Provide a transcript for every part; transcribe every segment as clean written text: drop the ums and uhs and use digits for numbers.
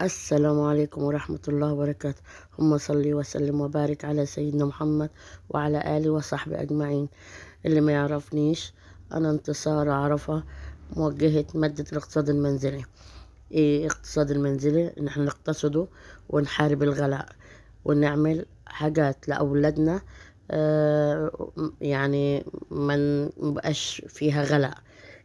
السلام عليكم ورحمة الله وبركاته. هم صلي وسلم وبارك على سيدنا محمد وعلى آله وصحبه أجمعين. اللي ما يعرفنيش، أنا انتصار عرفة، موجهة مادة الاقتصاد المنزلي. إيه اقتصاد المنزلي؟ إن احنا نقتصده ونحارب الغلاء ونعمل حاجات لأولادنا، يعني ما نبقاش فيها غلاء.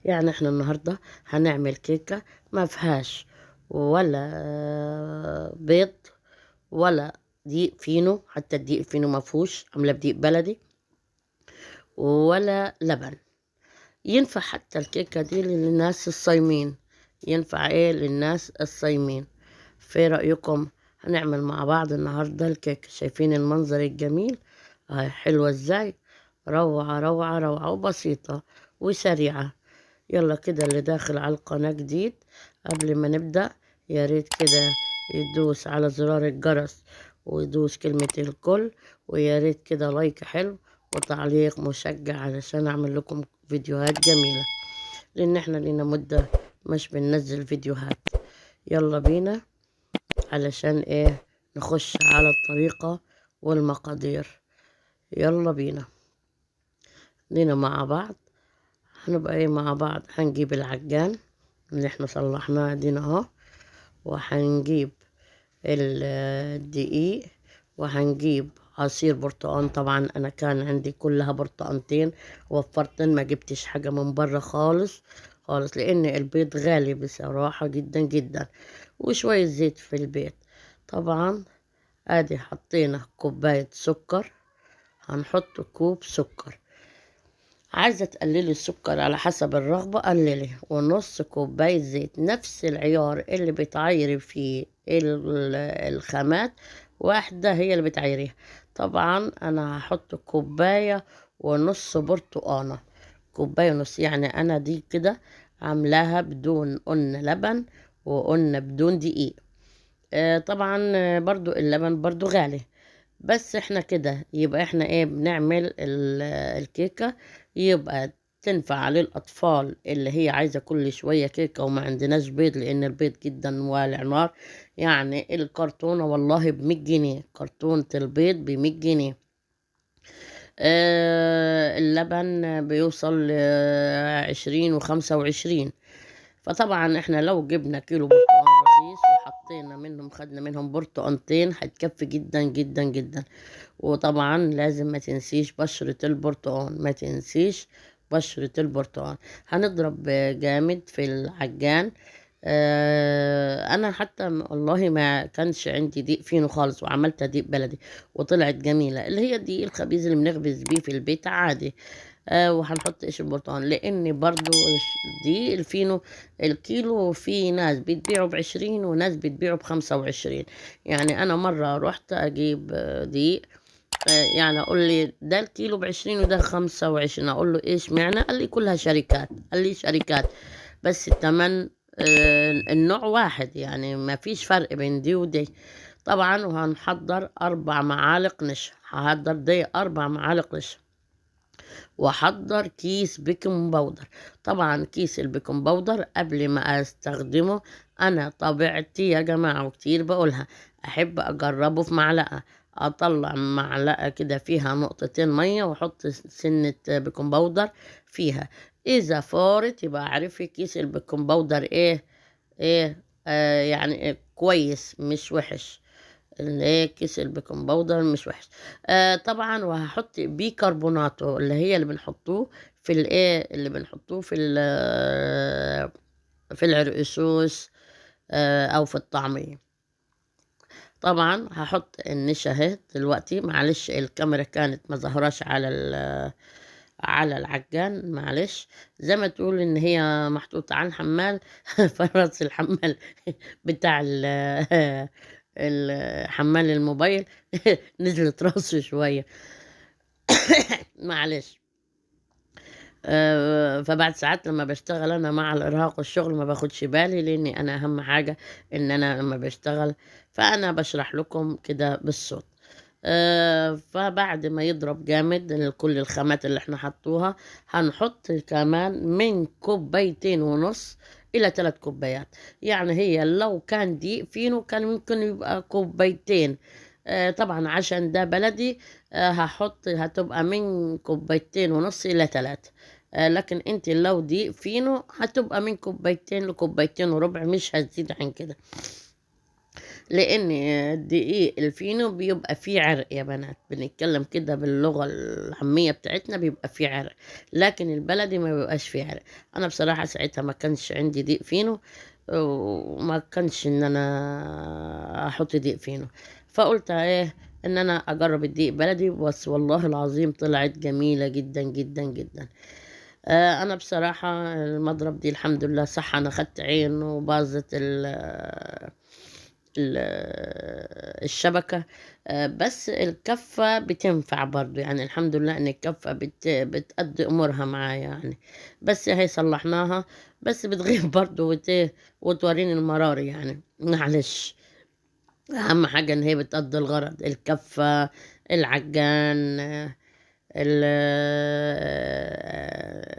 يعني احنا النهاردة هنعمل كيكة ما فيهاش ولا بيض ولا دقيق فينو، حتى الدقيق الفينو ما فيهوش، عامله بدقيق بلدي، ولا لبن. ينفع حتى الكيكة دي للناس الصايمين، ينفع ايه للناس الصايمين. في رأيكم هنعمل مع بعض النهاردة الكيكة؟ شايفين المنظر الجميل؟ هاي حلوة ازاي، روعة روعة روعة، وبسيطة وسريعة. يلا كده اللي داخل على القناة جديد، قبل ما نبدأ يا ريت كده يدوس على زرار الجرس ويدوس كلمة الكل، ويا ريت كده لايك حلو وتعليق مشجع علشان اعمل لكم فيديوهات جميلة، لان احنا لينا مدة مش بننزل فيديوهات. يلا بينا علشان ايه نخش على الطريقة والمقادير. يلا بينا لينا مع بعض. هنبقى ايه مع بعض؟ هنجيب العجان اللي احنا صلحناه دينا اهو، وهنجيب الدقيق، وهنجيب عصير برتقان. طبعا انا كان عندي كلها برتقانتين، وفرتن، ما جبتش حاجة من بره خالص خالص، لان البيض غالي بصراحة جدا جدا، وشوية زيت في البيت. طبعا ادي حطينا كوباية سكر، هنحط كوب سكر. عايزة تقللي السكر على حسب الرغبة قللي، ونص كوباية زيت، نفس العيار اللي بتعايري فيه الخامات، واحدة هي اللي بتعايريها. طبعا انا هحط كوباية ونص برتقانة، كوباية ونص، يعني انا دي كده عاملاها بدون قلنا لبن وقلنا بدون دقيق. طبعا برضو اللبن برضو غالي، بس احنا كده يبقى احنا ايه بنعمل الكيكة يبقى تنفع للأطفال اللي هي عايزة كل شوية كيكة وما عندناش بيض، لأن البيض جدا والع نار. يعني الكرتونة والله ب100 جنيه، كرتونة البيض ب100 جنيه. اللبن بيوصل 20 و25. فطبعا احنا لو جبنا كيلو برتقال رخيص وحطينا منهم، خدنا منهم برتقانتين، هتكفي جدا جدا جدا. وطبعا لازم ما تنسيش بشرة البرتقال، ما تنسيش بشرة البرتقال. هنضرب جامد في العجان. انا حتى والله ما كانش عندي دقيق فينو خالص، وعملتها دقيق بلدي وطلعت جميلة، اللي هي الدقيق الخبيز اللي بنخبز بيه في البيت عادي. وهنحط قشر البرتقال، لان برضو دي الفينو الكيلو في ناس بتبيعه ب20 وناس بتبيعه ب25. يعني انا مرة رحت اجيب دقيق، يعني اقول لي ده الكيلو ب20 وده 25، اقول له ايش معنى؟ قال لي كلها شركات، قال لي شركات بس التمن النوع واحد، يعني ما فيش فرق بين دي ودي. طبعا وهنحضر 4 معالق نشا، هحضر دي 4 معالق نشا، واحضر كيس baking powder. طبعا كيس ال baking powder قبل ما استخدمه، انا طبيعتي يا جماعة وكتير بقولها، احب اجربه في معلقة، اطلع معلقة كده فيها نقطتين مية واحط سنة baking powder فيها، اذا فارت يبقى اعرفي كيس ال baking powder ايه، ايه يعني إيه كويس مش وحش، اللي كيس ال baking powder مش وحش. طبعا وهحط بيكربوناتو اللي هي اللي بنحطوه في الايه، اللي بنحطوه في في العرقسوس، او في الطعميه. طبعا هحط النشا اهي دلوقتي، معلش الكاميرا كانت ما ظهرش على العجان، معلش زي ما تقول ان هي محطوطه على الحمال فرس الحمال بتاع الحمال الموبايل نزلت راسه شوية معلش. فبعد ساعات لما بشتغل انا مع الارهاق والشغل ما باخدش بالي، لاني انا اهم حاجة ان انا لما بشتغل فانا بشرح لكم كده بالصوت. فبعد ما يضرب جامد كل الخامات اللي احنا حطوها، هنحط كمان من 2.5 كوباية الى 3 كوبايات. يعني هي لو كان دقيق فينو كان ممكن يبقى كوبايتين. طبعا عشان ده بلدي، هحط هتبقى من 2.5 كوباية الى 3. لكن انت لو دقيق فينو هتبقى من 2 ل 2.25 كوباية، مش هتزيد عن كده، لان الدقيق الفينو بيبقى فيه عرق يا بنات، بنتكلم كده باللغة العامية بتاعتنا، بيبقى فيه عرق، لكن البلدي ما بيبقاش فيه عرق. انا بصراحة ساعتها ما كانش عندي دقيق فينو، وما كانش ان انا احط دقيق فينو، فقلت ايه ان انا اجرب الدقيق بلدي، بس والله العظيم طلعت جميلة جدا جدا جدا. انا بصراحة المضرب دي الحمد لله صح، انا خدت عين وباظت الشبكة، بس الكفة بتنفع برضو، يعني الحمد لله ان الكفة بتأدي امورها معايا يعني، بس هي صلحناها، بس بتغيب برضو وتوريني المرار يعني، معلش. اهم حاجة ان هي بتأدي الغرض، الكفة، العجان،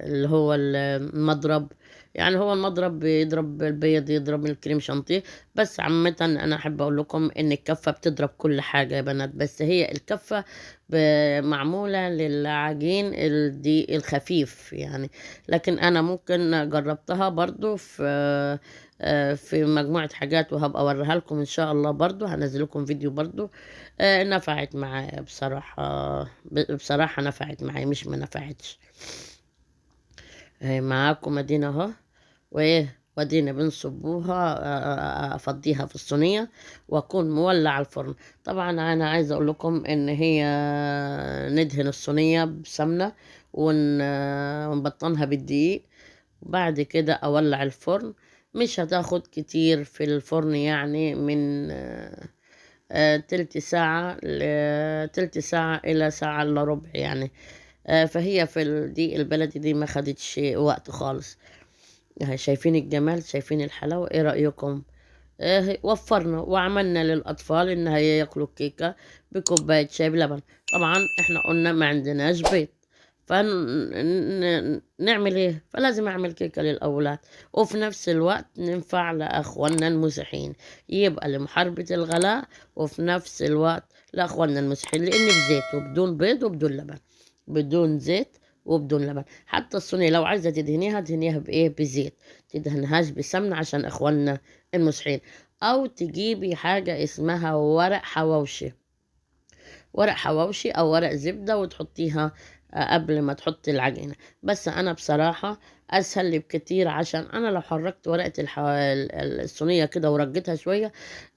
اللي هو المضرب، يعني هو المضرب بيضرب البيض، يضرب الكريم شانتيه. بس عامة انا احب اقول لكم ان الكفة بتضرب كل حاجة يا بنات، بس هي الكفة معمولة للعجين الدقيق الخفيف يعني، لكن انا ممكن جربتها برضو في مجموعة حاجات، وهبقى اوريها لكم ان شاء الله، برضو هنزل لكم فيديو برضو. نفعت معايا بصراحة، بصراحة نفعت معايا، مش ما نفعتش. معاكم ادينا اهو، وايه ودينا بنصبوها، افضيها في الصينية واكون مولع الفرن. طبعا انا عايزة اقول لكم ان هي ندهن الصينية بسمنة ونبطنها بالدقيق، وبعد كده اولع الفرن. مش هتاخد كتير في الفرن، يعني من تلت ساعة تلت ساعة الى ساعة الا ربع يعني. فهي في الدقيق البلدي دي ما خدتش وقت خالص. شايفين الجمال، شايفين الحلاوة، ايه رأيكم؟ وفرنا وعملنا للأطفال إن هي ياكلوا الكيكة بكوباية شاي بلبن. طبعا احنا قلنا ما عندناش بيض، فنعمل ايه؟ فلازم اعمل كيكة للأولاد، وفي نفس الوقت ننفع لأخواننا المسيحيين، يبقى لمحاربة الغلاء وفي نفس الوقت لأخواننا المسيحيين، لأن بزيت وبدون بيض وبدون لبن، بدون زيت وبدون لبن. حتى الصينية لو عايزة تدهنيها دهنيها بإيه؟ بزيت، تدهنهاش بسمنة عشان إخواننا المسيحيين. أو تجيبي حاجة اسمها ورق حواوشي، ورق حواوشي أو ورق زبدة، وتحطيها قبل ما تحطي العجينة. بس أنا بصراحة أسهل لي بكتير، عشان أنا لو حركت ورقة الصينية كده ورجتها شوية،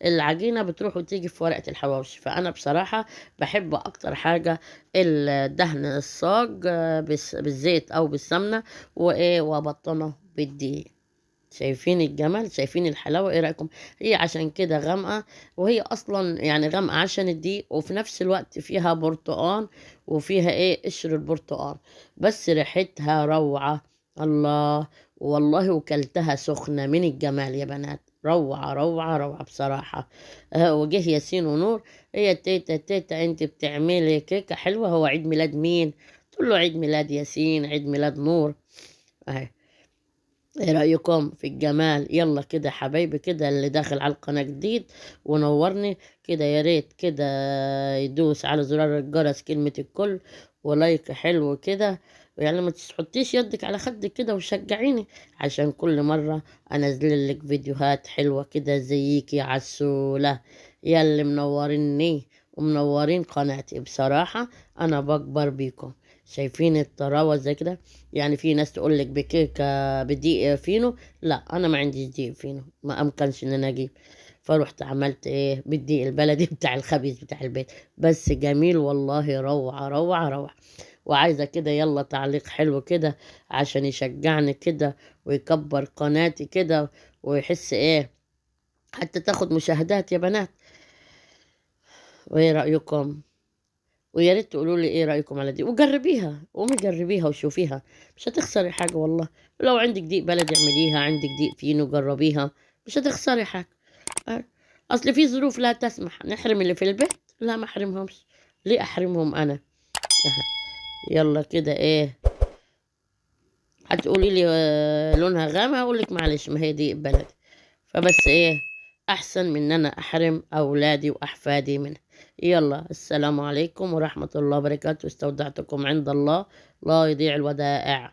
العجينة بتروح وتيجي في ورقة الحواوشي. فأنا بصراحة بحب أكتر حاجة الدهن الصاج بالزيت أو بالسمنة، وإيه، وأبطنه بالدقيق. شايفين الجمال، شايفين الحلاوة، ايه رأيكم؟ هي عشان كده غامقة، وهي اصلا يعني غامقة عشان الدقيق، وفي نفس الوقت فيها برتقان وفيها ايه، قشر البرتقان، بس ريحتها روعة. الله والله وكلتها سخنة من الجمال يا بنات، روعة روعة روعة بصراحة. وجه ياسين ونور، هي تيتا تيتا انت بتعملي كيكة حلوة، هو عيد ميلاد مين؟ تقول له عيد ميلاد ياسين، عيد ميلاد نور. اهي ايه رأيكم في الجمال؟ يلا كده حبايبي، كده اللي داخل على القناة جديد ونورني كده، يا ريت كده يدوس على زرار الجرس كلمة الكل، ولايك حلو كده، يعني ما تحطيش يدك على خدك كده وشجعيني، عشان كل مرة انزل لك فيديوهات حلوة كده زيك يا عسولة، يا اللي منوريني ومنورين قناتي. بصراحة انا بكبر بيكم. شايفين الطراوة زي كده؟ يعني في ناس تقول لك بكيكة بدقيق فينو، لا انا ما عنديش دقيق فينو، ما امكنش ان انا اجيب، فروحت عملت ايه بالدقيق البلدي بتاع الخبيز بتاع البيت، بس جميل والله، روعة روعة روعة. وعايزة كده يلا تعليق حلو كده عشان يشجعني كده ويكبر قناتي كده ويحس ايه، حتى تاخد مشاهدات يا بنات. وايه رأيكم؟ ويا ريت تقولوا لي ايه رأيكم على دي، وجربيها، قومي جربيها وشوفيها، مش هتخسري حاجة والله. لو عندك دقيق بلدي اعمليها، عندك دقيق فينو جربيها، مش هتخسري حاجة. اصل في ظروف لا تسمح نحرم اللي في البيت، لا ما احرمهمش، ليه احرمهم انا؟ يلا كده ايه، هتقولي لي لونها غامق، هقول لك معلش، ما هي دي بلدي. فبس ايه، احسن من ان انا احرم اولادي واحفادي منها. يلا السلام عليكم ورحمة الله وبركاته، استودعتكم عند الله لا يضيع الودائع.